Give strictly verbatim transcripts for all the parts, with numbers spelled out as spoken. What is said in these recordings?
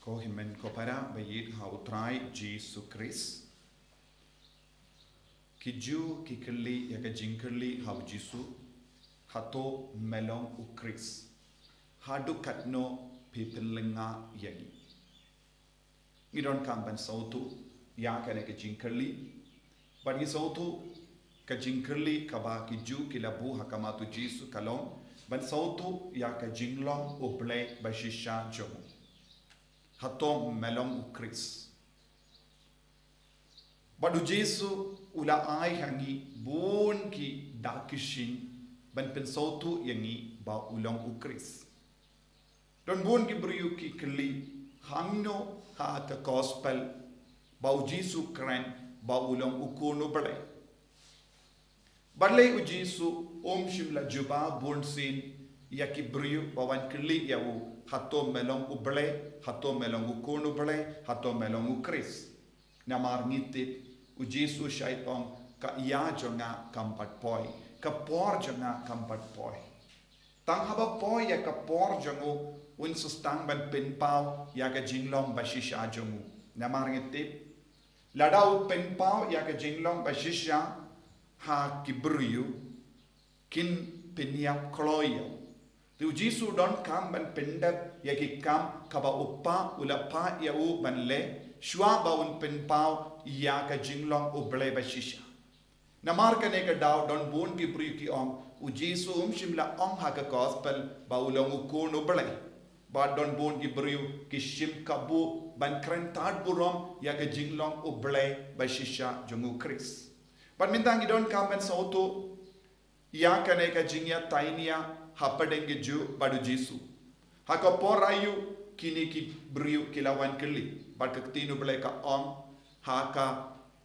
Ko hynmen ko para ba ïeit ha u Trai Jisu Khrist. Ki Jiw ki kylli ïa ka jingkylli ha u Jisu, "Hato me long u Khrist? Haduh katno phi pynlyngnga ïa ngi?" Ngi donkam ban sngewthuh ïa kane ka jingkylli. Bad ngi sngewthuh ka jingkylli kaba ki Jiw ki la buh ha khmat u Jisu ka long ban sngewthuh ïa ka jinglong U Blei ba shisha jong u. "Hato me long u Khrist?" Bad u Jisu u la ai ha ngi bun ki dak ki shin ban pynsngewthuh ïa ngi ba u long u Khrist. Don bun ki briew ki kylli hangno ha ka gospel ba u Jisu kren ba u long u Khun U Blei. Balei u Jisu um shym la jubab bunsien ïa ki briew ba wan kylli ïa u, "Hato me long U Blei? Hato me long u Khun U Blei? Hato me long u Khrist?" Namar ngi tip u Jisu shait ong, "Ka ïa jong nga kam pat poi, ka por jong nga kam pat poi." Tang haba poi ïa ka por jong u, un sa sdang ban pynpaw ïa ka jinglong ba shisha jong u. Namar ngi tip, lada u pynpaw ïa ka jinglong ba shisha ha ki briew, kin pynïap kloi ïa u. Te u Jisu u donkam ban pyndep ïa ki kam kaba u Kpa u la phah ïa u ban leh, shuwa ba un pynpaw ïa ka jinglong U Blei ba shisha. Namar kane ka daw don bun ki briew ki ong, u Jisu um shym la ong ha ka gospel ba u long u Khun U Blei. Bad don bun ki briew ki shim kabu ban kren tad burom ïa ka jinglong U Blei ba shisha jong u Khrist. Bad mynta ngi donkam ban sngewthuh ïa kane ka jingïatainia hapdeng ki Jiw bad u Jisu. Ha ka por aïu kine ki briew ki la wan kylli? Bad ka ktien U Blei ka ong, ha ka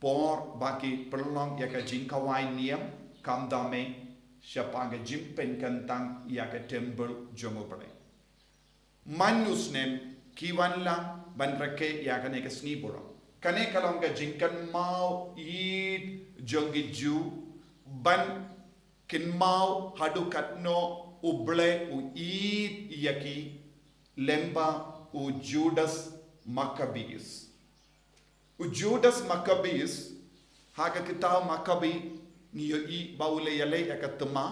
por ba ki pynlong ïa ka jingkhawai niam, kam da mei, shaphang ka jingpynkyntang ïa ka templ jong U Blei. Man u snem ki wan lang ban rakhe ïa kane ka sngi burom. Kane ka long ka jingkynmaw ïeit jong ki Jiw ban kynmaw haduh katno U Blei u ïeit ïa ki, lyngba u Judas Maccabeus. U Judas Maccabeus, ha ka kitab Maccabi, ngi ïohi ba u la ïaleh ïa ka thma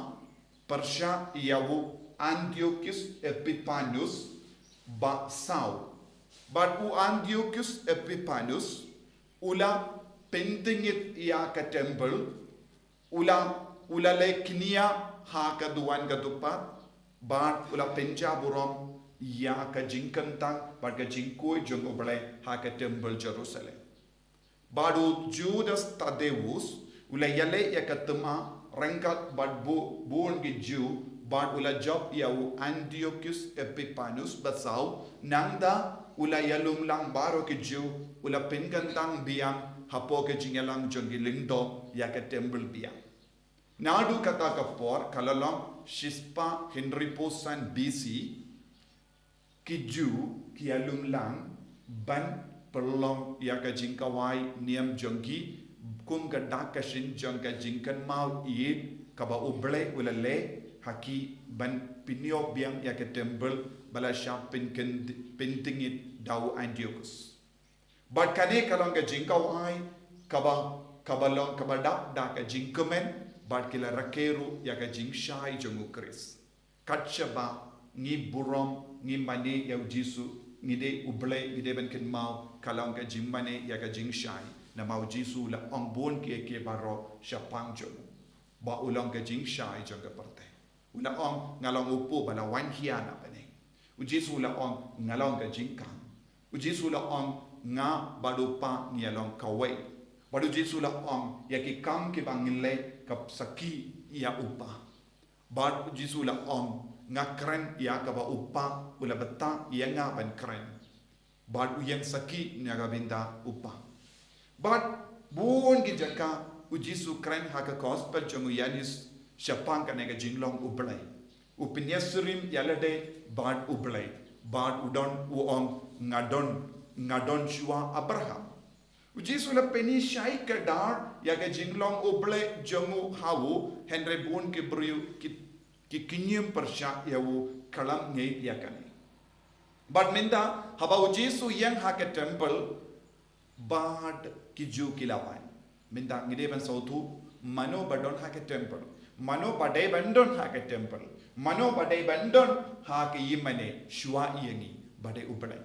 pyrshah ïa u Antiochus Epiphanes ba saw. Bad u Antiochus Epiphanes u la pyntngit ïa ka templ, u la, u la leh kñia ha ka duwan ka dukpat, bad u la pynjah burom ïa ka jingkyntang bad ka jingkhuid jong U Blei ha ka templ Jerusalem. Bad u Judas Thaddeus u la ïaleh ïa ka thma ryngkat bad bu-, bun ki Jiw, bad u la jop ïa u Antiochus Epiphanes ba saw, nangta u la ïalumlang baroh ki Jiw, u la pynkyntang biang hapoh ka jingïalang jong ki lyngdoh ïa ka templ biang. Naduh kata ka por, ka la long shispah hynriewphew san B C, ki Jiw ki ïalumlang ban pynlong ïa ka jingkhawai niam jong ki, kum ka dak ka shin jong ka jingkynmaw ïeit kaba U Blei u la leh ha ki ban pynïoh biang ïa ka templ ba la shah pynkynt-, pyntngit da u Antiochus. Bad kane ka long ka jingkhawai kaba, kaba long kaba dap da ka jingkmen, bad ki la rakhe ruh ïa ka jingshai jong u Khrist. Kat shaba ngi burom, ngi mane ïa u Jisu, ngi dei U Blei, ngi dei ban kynmaw, ka long ka jingmane ïa ka jingshai. Namar u Jisu u la ong bun kiei kiei baroh shaphang jong u, ba u long ka jingshai jong ka pyrthei. U la ong, "Nga long u kpu ba la wan hiar na bneng." U Jisu u la ong, "Nga long ka jingkhang." U Jisu u la ong, "Nga bad u Kpa ngi ïa long kawei." Bad u Jisu u la ong, "Ïa ki kam kiba ngi leh ka sakhi ïa u Kpa." Bad u Jisu u la ong, "Nga kren ïa kaba u Kpa u la batai ïa nga ban kren. Bad u ïeng sakhi na ka bynta u Kpa." Bad bun ki jaka u Jisu u kren ha ka gospel jong u Ïoannis shaphang kane ka jinglong U Blei. U pynïasyriem ïa lade bad U Blei. Bad u don, u ong, "Nga don, nga don shuwa Abraham." U Jisu u la pynïashai kdar ïa ka jinglong U Blei jong u ha u, hynrei bun ki briew ki, ki kñiem pyrshah ïa u, khlem ngeit ïa kane. Bad mynta haba u Jisu ïeng ha ka temple, bad ki Jiw ki la wan. Mynta ngi dei ban sngewthuh mano ba don ha ka temple, mano ba dei ban don ha ka temple, mano ba dei ban don ha ka ïingmane shuwa ïa ngi, ba dei U Blei.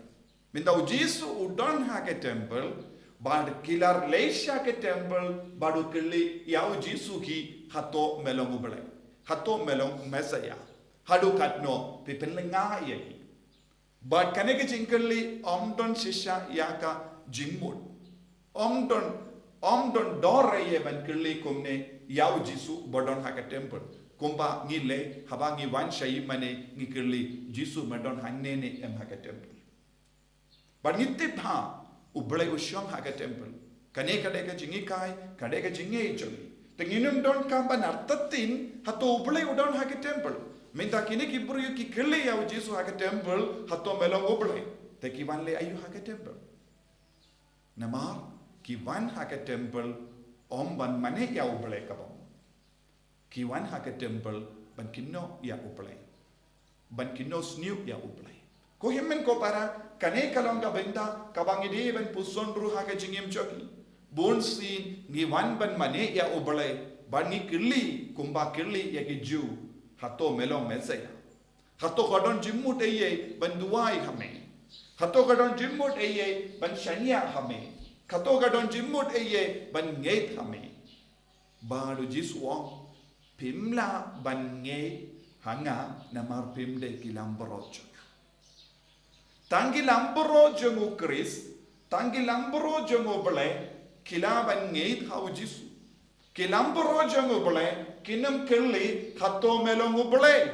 Mynta u Jisu u don ha ka temple, bad ki la leit sha ka temple, bad u kylli ïa u Jisu ki, hato me long U Blei, hato me long Messiah, haduh katno phi pynlyngnga ïa ngi? Bad kane ka jingkylli ym don shisha ïa ka jingmut. Ym don, ym don dor ïa ban kylli kumne ïa u Jisu ba don ha ka temple. Kumba ngi leh haba ngi wan sha ïingmane ngi kylli, Jisu me don hangne ne em ha ka temple? Bad ngi tip ha U Blei u shong ha ka temple. Kane ka dei ka jinghikai, ka dei ka jingngeit jong ngi. Te ngim donkam ban artatien hato U Blei u don ha ka temple. Mynta kine ki briew ki kylli ïa u Jisu ha ka temple, hato me long U Blei? Te ki wan leh aïu ha ka temple? Namar ki wan ha ka temple ym ban mane ïa U Blei ka bym. Ki wan ha ka temple ban kynnoh ïa U Blei, ban kynnoh sniew ïa U Blei. Ko hynmen ko para, kane ka long ka bynta kaba ngi dei ban puson ruh ha ka jingim jong ngi. Bun sien ngi wan ban mane ïa U Blei, bad ngi kylli kumba kylli ïa ki Jiw, hato me long Messiah? Hato ka don jingmut eiei ban duwai ha me? Hato ka don jingmut eiei ban shaniah ha me? Hato ka don jingmut eiei ban ngeit ha me? Bad u Jisu u ong, phim lah ban ngeit ha nga namar phim dei ki langbrot jong nga. Tang ki langbrot jong U Khrist, tang ki langbrot jong U Blei, ki lah ban ngeit ha u Jisu. Ki langbrot jong U Blei kin ym kylli hato me long U Blei,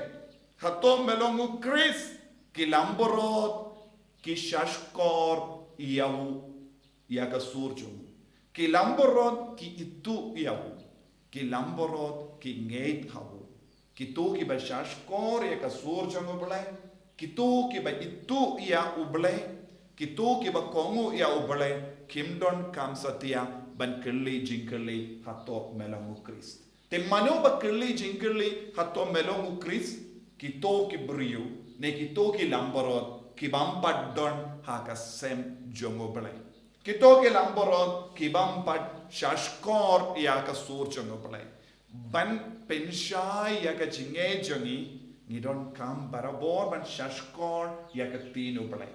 hato me long U Khrist. Ki langbrot ki shahshkor ïa u, ïa ka sur jong u. Ki langbrot ki ithuh ïa u. Ki langbrot ki ngeit ha u. Kito kiba shahshkor ïa ka sur jong U Blei, kito kiba ithuh ïa U Blei, kito kiba kohnguh ïa U Blei, kim donkam satia ban kylli jingkylli hato me long U Khrist. Te mano ba kylli jingkylli hato me long U Khrist? Kito ki briew ne kito ki langbrot ki bym pat don ha ka sem jong U Blei. Kito ki langbrot ki bym pat shahshkor ïa ka sur jong U Blei. Ban pynshai ïa ka jingngeit jong ngi, ngi donkam barabor ban shahshkor ïa ka ktien U Blei.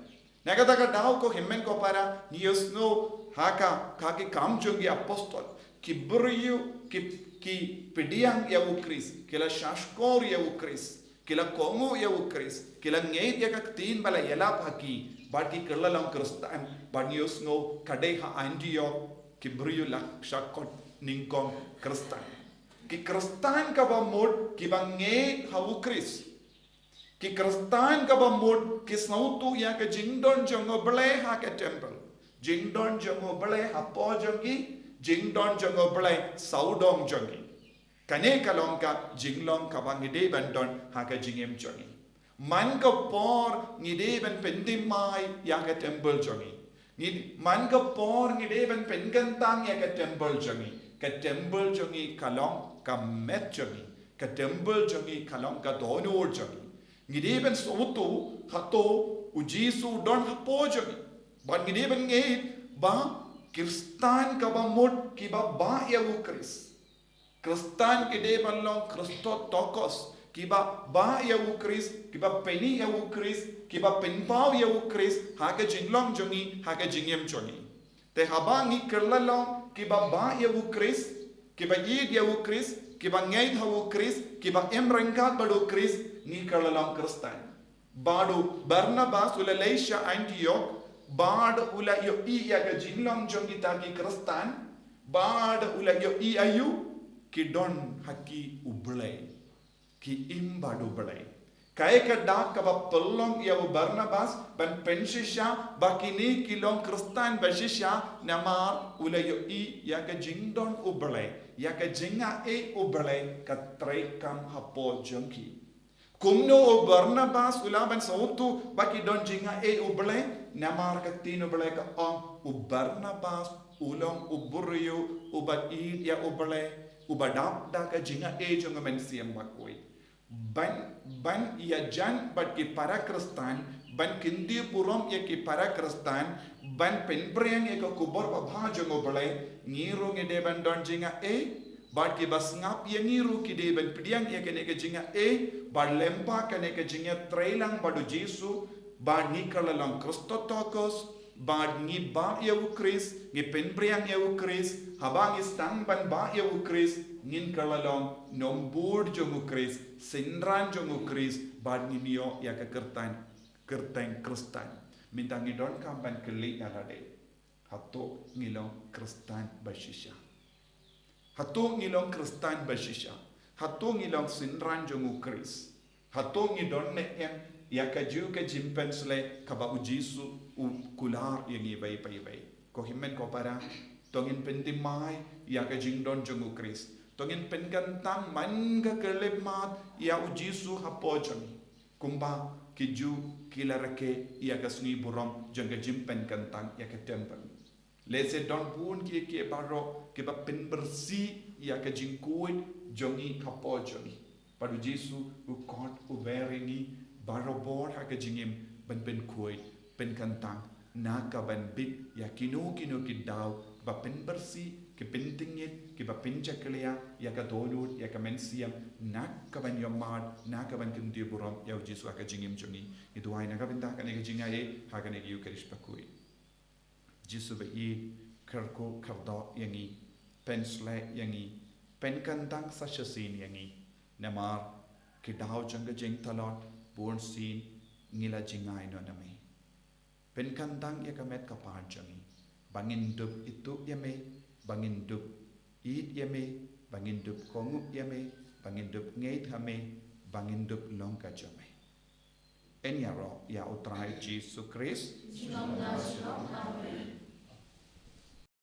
Na kata ka daw ko hynmen ko para, ngi ïohsngew ha ka, ha ki Kam jong ki Apostol, ki briew ki, ki pdiang ïa U Khrist, ki la shahshkor ïa U Khrist, ki la kohnguh ïa U Khrist, ki la ngeit ïa ka ktien ba la ïalap ha ki, bad ki kylla long Khristan. Bad ngi ïohsngew ka dei ha Antiok ki briew la shah khot nyngkong Khristan. Ki Khristan kaba mut kiba ngeit ha U Khrist. Ki Khristan kaba mut ki sngewthuh ïa ka jingdon jong U Blei ha ka temple, jingdon jong U Blei hapoh jong ki, jingdon jong U Blei sawdong jong ki. Kane ka long ka jinglong kaba ngi dei ban don ha ka jingim jong ngi. Man ka por ngi dei ban pynthymmai ïa ka temple jong ngi. Ngi, man ka por ngi dei ban pynkyntang ïa ka temple jong ngi. Ka temple jong ngi ka long ka met jong ngi. Ka temple jong ngi ka long ka dohnud jong ngi. Ngi dei ban sngewthuh hato u Jisu u don hapoh jong ngi. Bad ngi dei ban ngeit ba Khristan kaba mut kiba bah ïa U Khrist. Khristan ki dei ban long Christotokos, kiba bah ïa U Khrist, kiba pyni ïa U Khrist, kiba pynpaw ïa U Khrist ha ka jinglong jong ngi, ha ka jingim jong ngi. Te haba ngi kylla long kiba bah ïa U Khrist, kiba ïeit ïa U Khrist, kiba ngeit ha U Khrist, kiba im ryngkat bad U Khrist, ngi kylla long Khristan. Bad u Barnabas u la leit sha Antiok, bad u la ïohi ïa ka jinglong jong kita ki Khristan, bad u la ïohi aïu? Ki don ha ki U Blei. Ki im bad U Blei. Kaei ka dak kaba pynlong ïa u Barnabas ban pynshisha ba kine ki long Khristan ba shisha? Namar u la ïohi ïa ka jingdon U Blei, ïa ka jingaiei U Blei ka treikam hapoh jong ki. Kumno u Barnabas u lah ban sngewthuh ba ki don jingaiei U Blei? Namar ka ktien U Blei ka ong, u Barnabas u long u briew uba ïeit ïa U Blei, uba dap da ka jingaiei jong u Mynsiem Bakhuid. Ban, ban ïajan bad ki para Khristan, ban kyntiew burom ïa ki para Khristan, ban pynpriang ïa ka khubor babha jong U Blei, ngi ruh ngi dei ban don jingaiei, bad kiba sngap ïa ngi ruh ki dei ban pdiang ïa kane ka jingaiei, bad lyngba kane ka jingïatreilang bad U Jisu, bad ngi kylla long Christotokos, bad ngi bah ïa U Khrist, ngi pynpriang ïa U Khrist, haba ngi sdang ban bah ïa U Khrist, ngin kylla long nongbud jong U Khrist, synran jong U Khrist, bad ngin ïoh ïa ka kyrteng, kyrteng Khristan. Mynta ngi donkam ban kylli ïa lade, hato ngi long Khristan ba shisha? Hato ngi long Khristan ba shisha? Hato ngi long synran jong U Khrist? Hato ngi don ne em ïa kajuh ka jingpynshlei kaba U Jisu u kular ïa ngi baibai? Ko hynmen ko para, to ngin pynthymmai ïa ka jingdon jong U Khrist. To ngin pynkyntang man ka khyllipmat ïa U Jisu hapoh jong ngi, kumba ki Jiw ki la rakhe ïa ka sngi burom jong ka jingpynkyntang ïa ka templ. Lehse don bun ki, ki baroh kiba pynbieit ïa ka jingkhuid jong ngi hapoh jong ngi. Bad U Jisu u khot u ber ïa ngi barabor ha ka jingim ban pynkhuid, pynkyntang, na ka ban bit ïa kino kino ki daw ba pynbieit, ki pyntngit, kiba pynjakhlia ïa ka dohnud, ïa ka mynsiem, na ka ban ïohmad, na ka ban kyntiew burom ïa U Jisu ha ka jingim jong ngi. Ngi duwai na ka bynta kane ka jingaiei ha kane ka Ïukharist bakhuid. Jisu ba ïeit, kyrkhu kyrdoh ïa ngi, pynshlei ïa ngi, pynkyntang sa shisien ïa ngi. Namar ki daw jong ka jingtlot bunsien ngi la jngai noh na me. Pynkyntang ïa ka met ka phad jong ngi, ba ngin dup ithuh ïa me, ba ngin dup ïeit ïa me, ba ngin dup kohnguh ïa me, ba ngin dup ngeit ha me, ba ngin dup long ka jong me. Yn ïaroh ïa U Trai Jisu Khrist. Jingong na